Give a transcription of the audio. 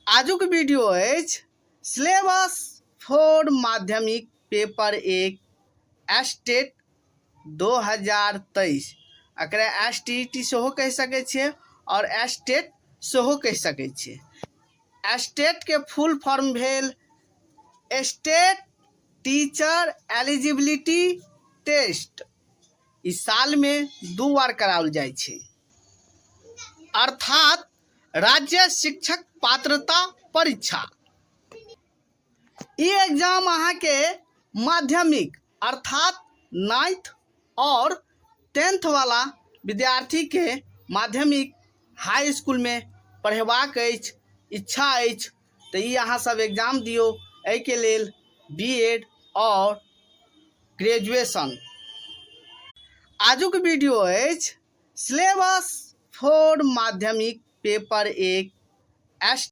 आजुक वीडियो अछि syllabus four माध्यमिक पेपर 1 एसटेट 2023। एकरा एस टी ई टी सेहो कहि सकै छियै आओर एसटेट सेहो कहि सकै छियै। एसटेटके फुल फॉर्म भेल स्टेट टीचर एलिजिबिलिटी टेस्ट। ई सालमे 2 बार कराओल जाइ छै, अर्थात राज्य शिक्षक पात्रता परीक्षा। ई एग्जाम अहाँके माध्यमिक अर्थात 9th और 10th वाला विद्यार्थी के माध्यमिक हाई स्कूल में पढ़ेबाक अछि, इच्छा अछि, तऽ ई अहाँ सब एग्जाम दियौ। एहिके लेल बी एड और ग्रेजुएशन। आजुक वीडियो अछि सिलेबस फोर माध्यमिक पेपर 1 एस।